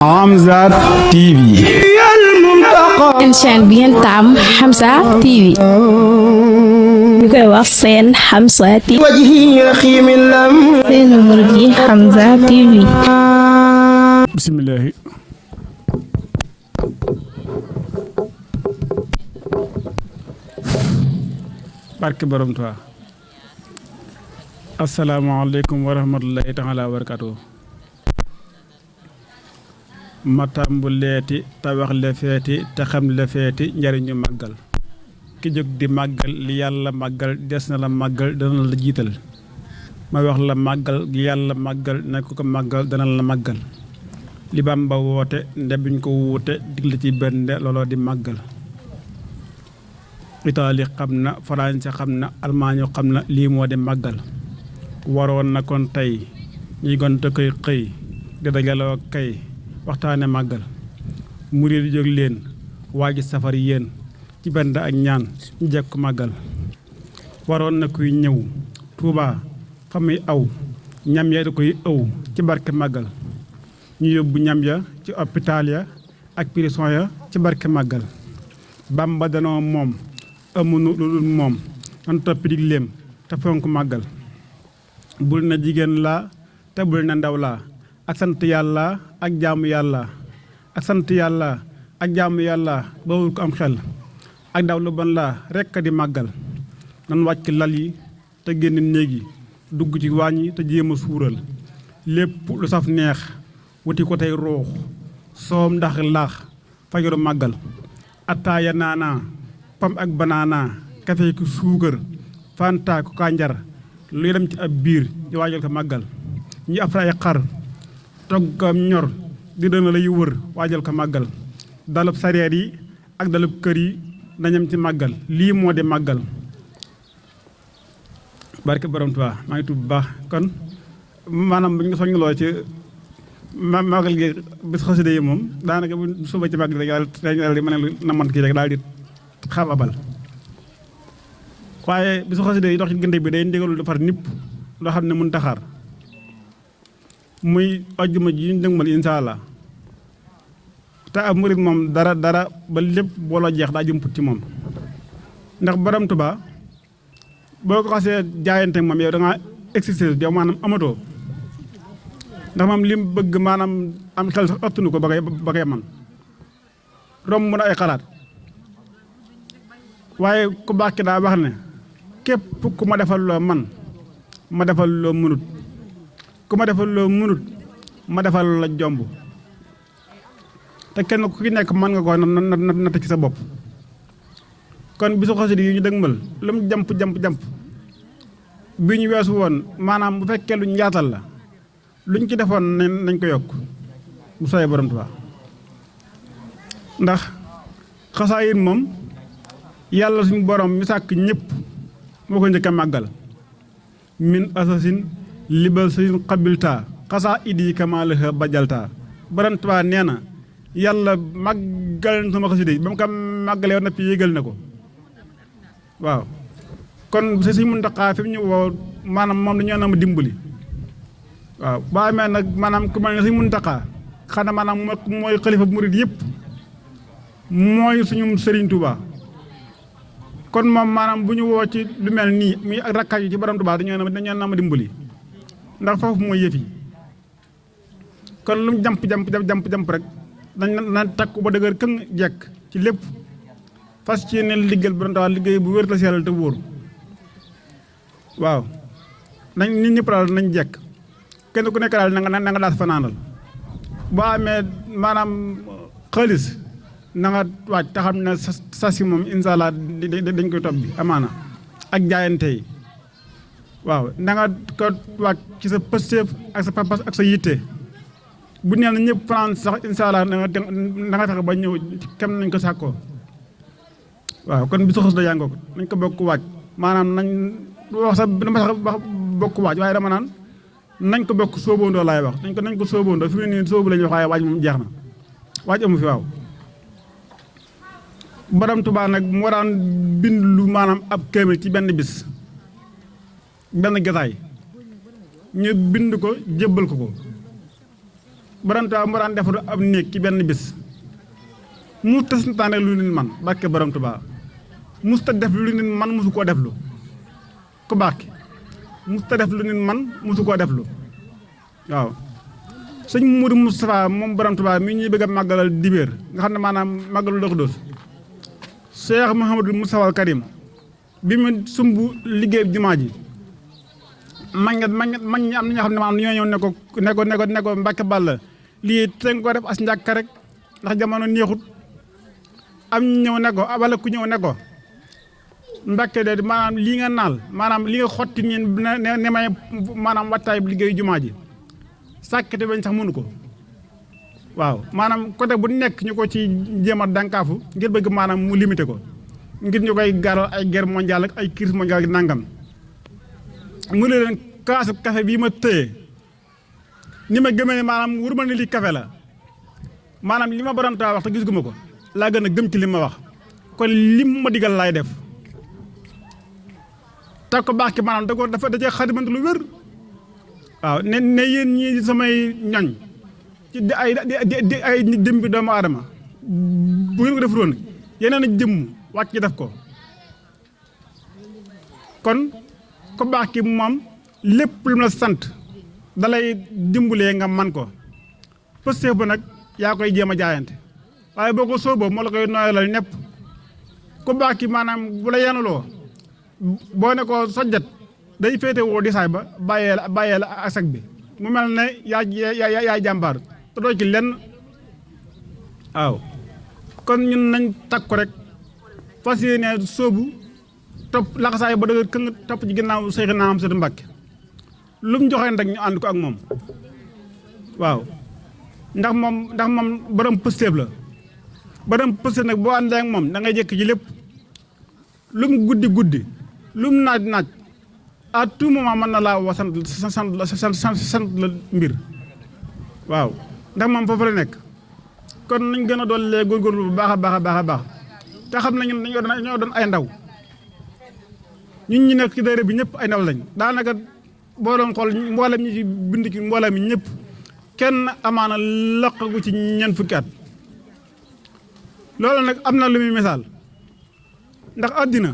Hamza TV. seen chaîne bi ngeen taam Hamza TV. ñu koy wax seen Hamza TV. seen numéro bi Hamza TV. bisimilahi. barke borom Tuubaa. asalaamaaleykum wa rahmatullahi taala wa barakatuh. ma tàmbuleeti te wax la feeti te xam la feeti njariñu màggal ki jóg di màggal li yàlla màggal des na la màggal dana la jiital ma wax la màggal gi yàlla màggal ne ko màggal dana la màggal li Bàmba woote nde biñ ko wuute digle ci benn looloo di màggal Itaali xam na Faranse xam na Almaañu xam na lii moo di màggal waroon na kon tey ñuy gonte koy xëy di dajaloo kay waxtaane màggal murid jóg leen waaji safar yéen ci bend ak ñaan ñu jekk màggal waroon na kuy ñëw Tuubaa fa muy aw ñam ya da koy ëw ci barke màggal ñu yóbbu ñam ya ci hôpital ya ak prison ya ci barke màggal Bàmba danoo moom amunu lu dul moom nan toppi digleem te fonk màggal bul na jigéen laa te bul na ndaw laa ak sant yàlla ak jaamu yàlla ak sant yàlla ak jaamu yàlla bawul ko am xel ak daw lu bon laa rekk di màggal nan wàcc lal yi te génn néeg yi dugg ci waañ yi te jéem a suural lépp lu saf neex wuti ko tey ruux soom ndax laax fajaru màggal attaaya naanaa pam ak banaana kafe ku suukar fanta ku kànjar luy dem ci ab biir ñu waajal ko màggal ñi afra ay xar toggam ñor di dana lay wër waajal ko màggal dalub sareet yi ak dalub kër yi dañam ci màggal lii moo di màggal barke borom Tuubaa maa ngi tudd bu baax kon maanaam bu ñu soññ loo ci màggal gi bis xasida yi moom daanaka bu suba ci màggal rek daal di mën na mën kii rek daal di xaababal waaye bisu xasida yi dox ci gënte bi day ndigalul defar nipp loo xam ne mun taxaar muy ajjuma ji ñu dëgmal incha allah te ab murit moom dara ba lépp booloo jeex daa jëmput ci moom ndax borom Tuubaa boo ko xasee jaayante moom yow da ngaa existé yow maanaam amatoo ndax moom li mu bëgg maanaam am xel sax ëttunu ko ba ngay man romb mun a ay xalaat waaye ku baax ki daa wax ne képp ku ma defal loo man ma defal loo mënut ku ma defal loo mënut ma defal la jomb te kenn ku ci nekk mën nga ko natt ci sa bopp kon bisu xasida yi ñu dëgmal lu mu jamp bi ñu weesu woon maanaam bu fekkee luñ yaatal la luñ ci defoon nañ ko yokk bu soobee borom Tuubaa ndax xasaayit moom yàlla suñu borom mi sàkk ñëpp moo ko njëkk a màggal min asasin libal sasin xabilta xasaa idi kamalaha bajalta borom Tuubaa nee na yàlla màggal na sama xasida yi ba mu ko màggalee woon na fi yégal na ko waaw kon Sëriñ Muntaxaa fi mu ñu woo maanaam moom dañoo na ma dimbali waaw boo amee nag maanaam ku mel ne Sëriñ Muntaxaa xanaa maanaam mooy xalifa murid yëpp mooy suñu Sëriñ Tuubaa kon moom maanaam bu ñu woo ci lu mel nii muy ak rakkaat yi ci borom Tuubaa dañoo na ma dimbali ndax foofu mooy yëf yi kon lu mu jamp rek na takku ba dëgër këng jekk ci lépp fas ci ne liggéeyal borom Tuubaa liggéey bu wér la sellal te wóor waaw nañ nit ñëpp daal nañ jekk kenn ku nekk daal na nga daas fanaanal boo amee maanaam xaalis na nga waaj te xam ne sa si moom incha allah dañ koy topp bi amaana ak jaayante yi waaw na nga ko waaj ci sa pësteef ak sa pas ak sa yitte bu nee na ñëpp fanaan sax incha allah na nga fexe ba ñëw kem nañ ko sàkkoo waaw kon bi su xas da yàngoo ko nañ ko bokk waaj maanaam nañ wax sax dama sax bokk waaj waaye dama naan nañ ko bokk sóoboondoo laay wax nañ ko sóoboondoo fi mu ne nii sóobu la ñuy wax waaye waaj moom jeex na waaj amu fi waaw borom Tuubaa nag mu waraan bind lu maanaam ab kéemil ci benn bis benn gataay ñu bind ko jébbal ko borom Tuubaa moo daan defar ab néeg ci benn bis mu tasantaane lu nit man barke borom Tuubaa musta def lu nit man musu koo def lu ku baax ki musta def lu nit man musu koo def lu waaw sëñ Mourou Moustapha moom borom Tuubaa mi ñuy bëgg a màggalal dibéer nga xam ne maanaam màggalu Daaru Xudoos Cheikh Mouhamadou Moustapha Karim bi mu sumb liggéey jumaa ji mag ñi am na ñoo xam ne maanaam ñoo ñëw ne ko Mbàkke Balla lii te nga ko def as njàkka rek ndax jamono neexut am ñëw ne ko wala ku ñëw ne ko Mbàkke de maanaam lii nga naal maanaam li nga xotti ñeen ne may maanaam wattaay bu liggéey jumaa ji sàkkate bañ sax mënu ko waaw maanaam côté bu nekk ñu ko ci jéem a dànkaafu ngir bëgg maanaam mu limité ko ngir ñu koy garal ay guerre mondiale ak ay crise mondiale nangam mu ne leen kaasu café bii ma tëye ni ma gëmee ne maanaam wur ma ne lii café la maanaam li ma borom taa wax te gis guma ko laa gën a gëm ci li ma wax kon lim ma digal laay def te ko baax ki maanaam da cee xadimant lu wér waaw ne yéen ñii samay ñoñ ci ay dëmbi doomu aadama bu ngeen ko defuloon yeneen a jëmm wàcc ci def ko kon ko baax ki moom lépp lu la sant dalay dimbalee nga man ko pësteef ba nag yaa koy jéem a jaayante waaye boo ko sooboo moo la koy nooyalal nepp ko baax ki maanaam bu la yanuloo boo ne ko sojjat day féete woo disaay ba bàyyee la ak sag bi mu mel ne yaay jàmbaar te doo ci lenn waaw kon ñun nañ takku rek fas yéene sóobu topp laxasaay ba dëgg këng topp ci ginnaaw Seexina Amsatu Mbàkke lu mu joxeen rek ñu ànd ko ak moom waaw ndax moom borom pëstéef la borom pëstéef nag boo àndee ak moom da ngay jëkk ci lépp lu mu guddi lu mu naaj à tout moment mën na laa wax sant la mbir waaw ndax moom foofu la nekk kon nañ gën a doon lee góorgóorlu bu baax a baax te xam nañu dañoo doon ay ndaw ñun ñi nekk ci daara bi ñëpp ay ndaw lañ daanaka boo doon xool mboolem ñi ci bind ci mboolem mi ñëpp kenn amaana laqagu ci ñeent fukki at loolu nag am na lu muy misaal ndax àddina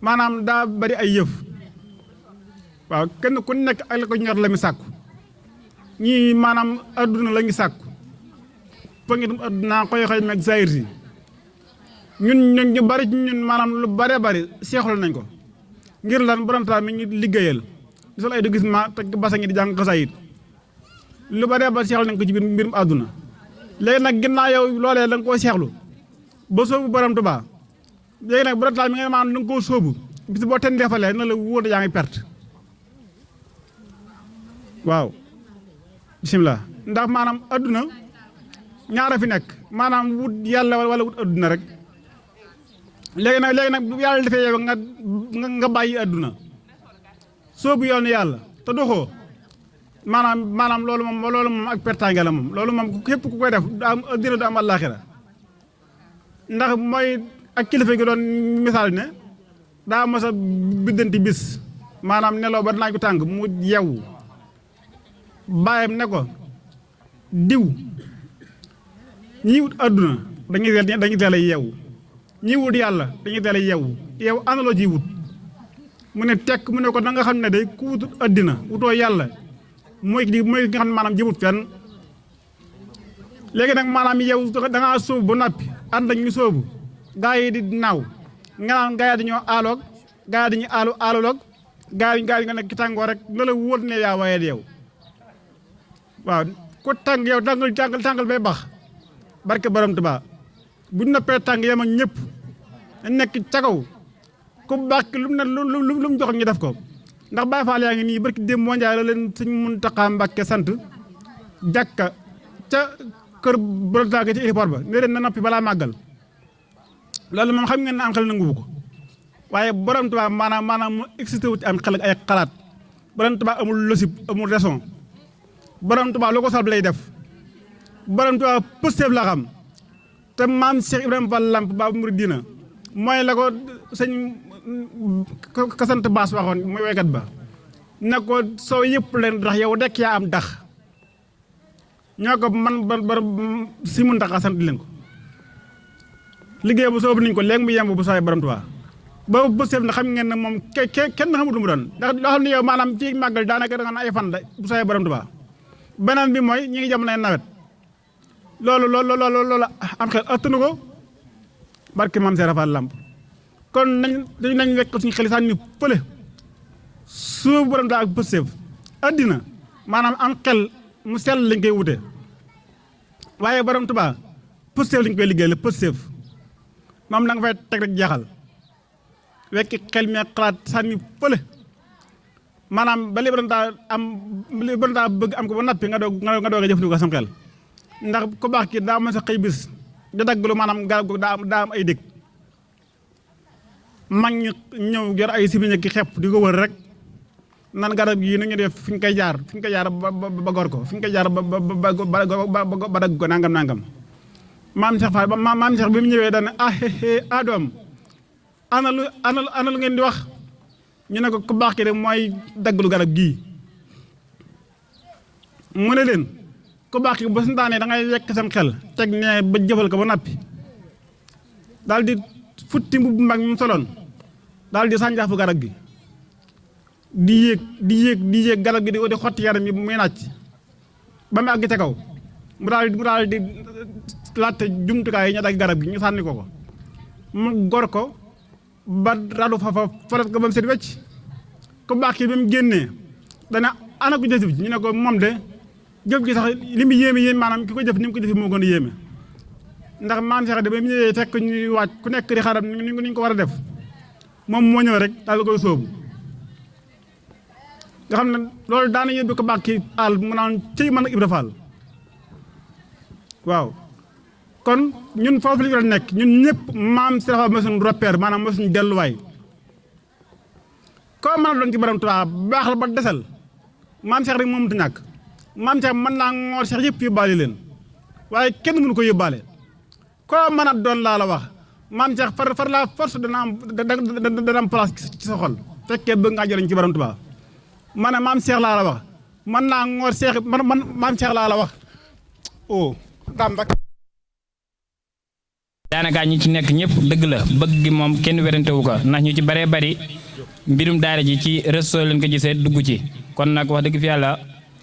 maanaam daa bari ay yëf waaw kenn ku nekk ak la ko ñor la mi sàkku ñii maanaam adduna la ngi sàkku fa ngi tam addunaa koy xëy meeg zahir si ñun ñu bari ci ñun maanaam lu bare bari seexlu nañ ko ngir lan borom taa mi ñu liggéeyal di sol ay du gis ma teg basa ngi di jàng xasaayit lu bare bari seexlu nañ ko ci biir mbirum adduna léegi nag ginnaaw yow loolee da nga koo seexlu ba soobu borom Tuubaa léegi nag borom taa mi nga maanaam da nga koo soobu bis boo ten defalee na la wóor yaa ngi perte waaw bisimilah ndax maanaam adduna ñaara fi nekk maanaam wut yàlla wala wut adduna rek léegi nag bu yàlla defee yow nga bàyyi adduna soobu yoonu yàlla te doxoo maanaam loolu moom ak pertaange la moom loolu moom képp ku koy def du am adduna du am àllaaxira ndax mooy ak kilifa gi doon misaal ne daa mos a biddanti bis maanaam neloo ba naaj ko tàng mu yeewu bàyyam ne ko diw ñii wut adduna dañuy teel a yeewu ñii wut yàlla dañuy teel a yeewu yow analoo ciy wut mu ne tekk mu ne ko da nga xam ne day ku wutut addina wutoo yàlla mooy nga xam ne maanaam jëmut fenn léegi nag maanaam yow da ngaa sóobu ba noppi ànd ak ñu sóobu gaa yi di naaw nga naan gaa yi dañoo aaloog gaa yi dañuy aaluloog gaa yi nga nekk ci tàngoo rek la wóor ne yaa waaye yow waaw ku tàng yow tàngal bay bax barke borom Tuubaa bu ñu noppee tàng yem ak ñëpp dañ nekk ca kaw ku baax lu mu ne lu mu jox ñu def ko ndax Baay Faal yaa ngi nii barki démb moo njaay la leen Sëñ Muntaxa Mbàkke sant jàkka ca kër borom Tuubaa ci aéroport ba ne leen na noppi balaa màggal loolu moom xam ngeen ne am xel nanguwu ko waaye borom Tuubaa maanaam mu existé wu ci am xel ak ay xalaat borom Tuubaa amul logique amul raison borom Tuubaa lu ko sab lay def borom Tuubaa pëstéef la xam te maam Cheikh Ibrahima Fall Lamp Baabul Muridiina mooy la ko sëñ kasant baas waxoon mooy waykat ba ne ko soo yëpp leen dax yow dekk yaa am dax ñoo ko man ba si Muntaxa sant leen ko liggéey bu soobu nañ ko léegi mu yemb bu soobee borom Tuubaa ba bu seef na xam ngeen ne moom kenn xamul lu mu doon ndax loo xam ne yow maanaam ci màggal daanaka da nga ay fan la bu soobee borom Tuubaa beneen bi mooy ñi ngi jamonoy nawet loolu am xel attanu ko barke maam Seera Fall Lamp kon nañ wekk suñu xel sànni fële suuf borom Tuubaa ak pëseef addina maanaam am xel mu sell lañ koy wute waaye borom Tuubaa pëseef lañ koy liggéey la pëseef moom da nga fay teg rek jeexal wekki xel mi xalaat sànni fële maanaam ba li borom Tuubaa bëgg am ko ba nappi nga doog a jëfandikoo sam xel ndax ku baax ki daa mos a xëy bis da dagglu maanaam garab googu daa am ay dëkk mag ñi ñëw yor ay simiñe ki xepp di ko wër rek nan garab gii nu ñu def fi ñu koy jaar ba gor ko fi ñu koy jaar ba dagg ko nangam maam Cheikh Fall maam Cheikh bi mu ñëwee dana doom ana lu ngeen di wax ñu ne ko ku baax ki de mooy dagglu garab gii mu ne leen ku baax ki ba santaane da ngay yekk sam xel teg ne ba jëfal ko ba nappi daal di futti mbubb mag mi soloon daal di sànjaafu garab gi di yéeg garab gi di xotti yaram yi muy nàcc ba mu àgg ca kaw mu daal di laajte jumtukaay yi ñu dagg garab gi ñu sànni ko mu gor ko ba radu fa farat ko ba mu set wecc ku baax ki ba mu génnee dana ana ko jëf ji ñu ne ko moom de jëf gi sax li mu yéeme maanaam ki ko jëf ni mu ko jëfee moo gën a yéeme ndax maam Cheikh de ba mu ñëwee fekk ñuy waaj ku nekk di xaram ni ñu ko war a def moom moo ñëw rek daal di koy sóobu nga xam ne loolu daana yóbbu ko baax ki àll mu naan cëy mën ak Ibra Fall waaw kon ñun foofu la ñu war a nekk ñun ñëpp maam Cheikh Fall mooy suñu repère maanaam mooy suñu delluwaay koo mën a doon ci borom Tuubaa baax la ba desal maam Cheikh rek moom du ñàkk maam Cheikh mën naa ngoor Cheikh yëpp yóbbaale leen waaye kenn mënu ko yóbbaale koo mën a doon laa la wax maam Cheikh far la force dana am place ci sa xol fekkee bëgg ngaa jëriñ ci borom Tuubaa man maam Cheikh laa la wax mën naa ngoor Cheikh man maam Cheikh laa la wax daanaka ñi ci nekk ñëpp dëgg la bëgg gi moom kenn werantewu ko ndax ñu ci baree bari mbirum daara ji ci réseau leen ko gisee dugg ci kon nag wax dëgg fi yàlla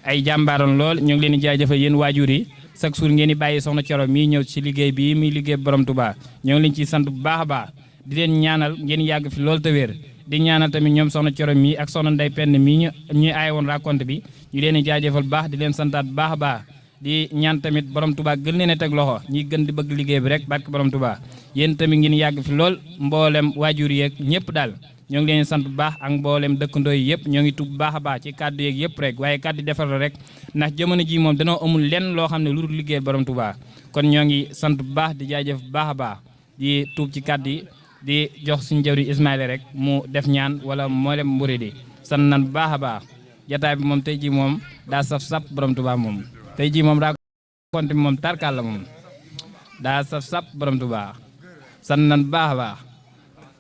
ay jàmbaaroon lool ñoo ngi leen di jaajëfal yéen waajur yi chaque jour ngeen di bàyyi soxna Coro mii ñëw ci liggéey bii muy liggéey borom Tuubaa ñoo ngi leen ciy sant bu baax a baax di leen ñaanal ngeen yàgg fi lool te wér di ñaanal tamit ñoom soxna Coro mii ak soxna Ndey Penn mii ñuy aaye woon raconte bi ñu leen di jaajëfal baax di leen santaat baax a baax di ñaan tamit borom Tuubaa gën leen a teg loxo ñi gën di bëgg liggéey bi rek barke borom Tuubaa yéen tamit ngeen yàgg fi lool mboolem waajur yeeg ñëpp daal ñoo ngi leen sant bu baax ak mboolem dëkkandoo yi yëpp ñoo ngi tub bu baax a baax ci kàddu yeeg yëpp rek waaye kàddu defar la rek ndax jamono ji moom danoo amul lenn loo xam ne lu dul liggéey borom Tuubaa kon ñoo ngi sant bu baax di jaajëf bu baax a baax di tuub ci kàddu yi di jox suñu jawri Ismaïla rek mu def ñaan wala mboolem murid yi sant nan bu baax a baax jataay bi moom tey ji moom daa saf-sap borom Tuubaa moom tey ji moom raconte bi moom tarkal la moom daa saf-sap borom Tuubaa sant nan bu baax a baax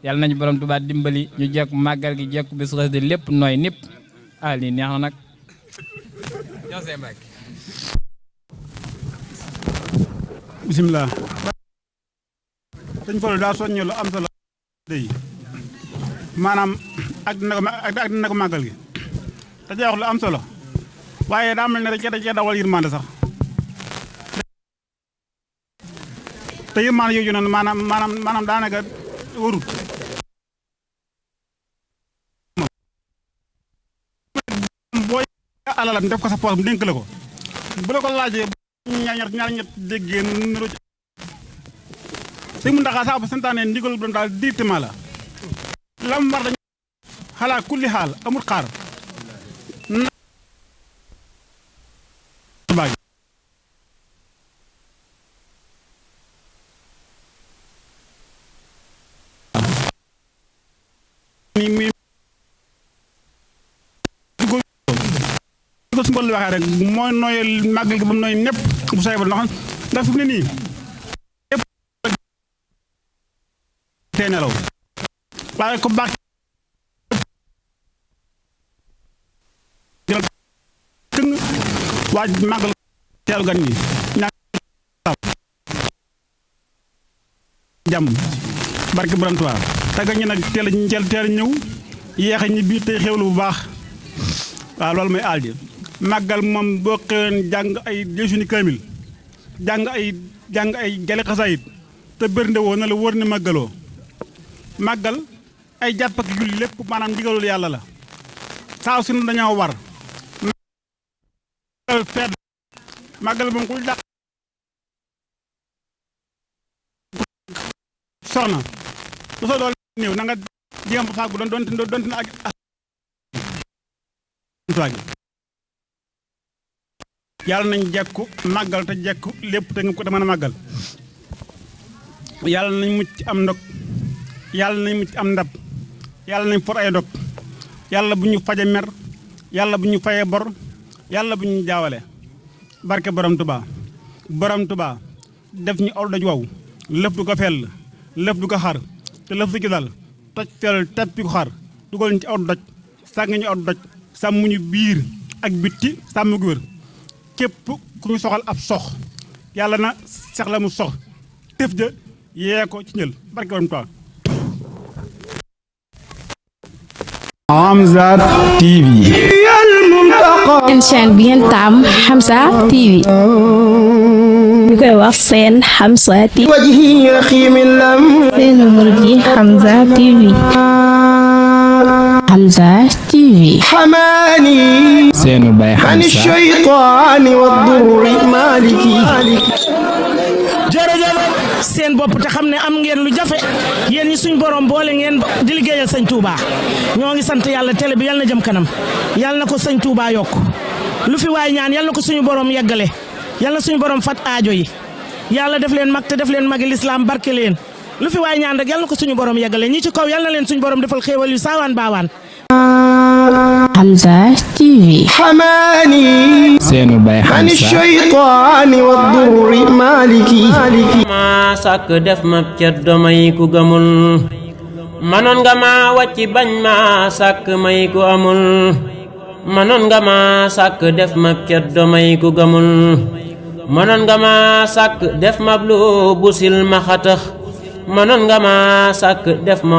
yàlla nañu borom Tuubaa dimbali ñu jekk màggal gi jekk bis xës de lépp nooy nipp lii neex na nag bisimilah dañ folo daa soññe lu am solo day maanaam ak dina ko màggal gi te jeex lu am solo waaye daa mel ne dañ cee dawal yërmande sax te yërmande yooyu noonu maanaam daanaka warut boo alalam def ko sa poos mu dénk la ko bu la ko laajee ñaar ñett déggee nuru ci sëñ Muntaxa saa bu santaane ndigal doon daal directement la lam war dañ xalaa kulli xaal amul xaar ko su mboolu waxee rek mooy nooyal màggal gi ba mu nooy nepp bu say ba ndax fi mu ne nii yëpp tey nelaw waaye ko baax këng waaj màggal teel gan ñi ñaan jàmm barke borom Tuubaa te gan ñi nag teel ñëw yeexe ñi bii tey xewlu bu baax waaw loolu mooy aal ji màggal moom boo xëyoon jàng ay déjeuner kaamil jàng ay jali xasaayit te bërnde woo na la wóor ne màggaloo màggal ay jàpp ak julli lépp maanaam ndigalul yàlla la saa su ne dañoo war màggal feet màggal moom ku dàq soxna su soo dool néew na nga jéem fa fàggu doon na ak yàlla nañ jekku màggal te jekku lépp te nga ko te mën a màggal yàlla nañ mucc am ndog yàlla nañ mucc am ndab yàlla nañ for ay dog yàlla bu ñu faje mer yàlla bu ñu fayee bor yàlla bu ñu jaawale barke borom Tuubaa def ñu aw doj wow lëf du ko fell lëf du ko xar te lëf du ci dal toj fell teppi ko xar dugal ñu ci aw doj sàng ñu aw doj sàmm ñu biir ak bitti sàmm gu wér képp ku ñu soxal ab sox yàlla na sax la mu sox tëf ja yee ko ci njël barke borom Tuubaa Hamza TV seen chaîne bi ngeen taam Hamza TV ñu koy wax seen Hamza TV seen murid yi Hamza TV Hamza TV seenu bay Hamza jërëjëf seen bopp te xam ne am ngeen lu jafe yéen ñi suñ borom boole ngeen di liggéeyal sëñ Touba ñoo ngi sant yàlla télé bi yal na jëm kanam yal na ko sëñ Touba yokk lu fi waay ñaan yal na ko suñu borom yeggale yal na suñu borom fat aajo yi yàlla def leen mag te def leen magi lislaam barke leen lu fi waay ñaan rek yal na ko suñu borom yeggale ñi ci kaw yal na leen suñu borom defal xéewal yu saawaan baawaan. Hamza TV seenu bay Hamza ma sàkk def ma ceddo may ku gëmul manoon nga ma wàcc bañ ma sàkk may ku amul manoon nga ma sàkk def ma ceddo may ku gëmul manoon nga ma sàkk def ma lu busil ma xatax manoon nga ma sàkk def ma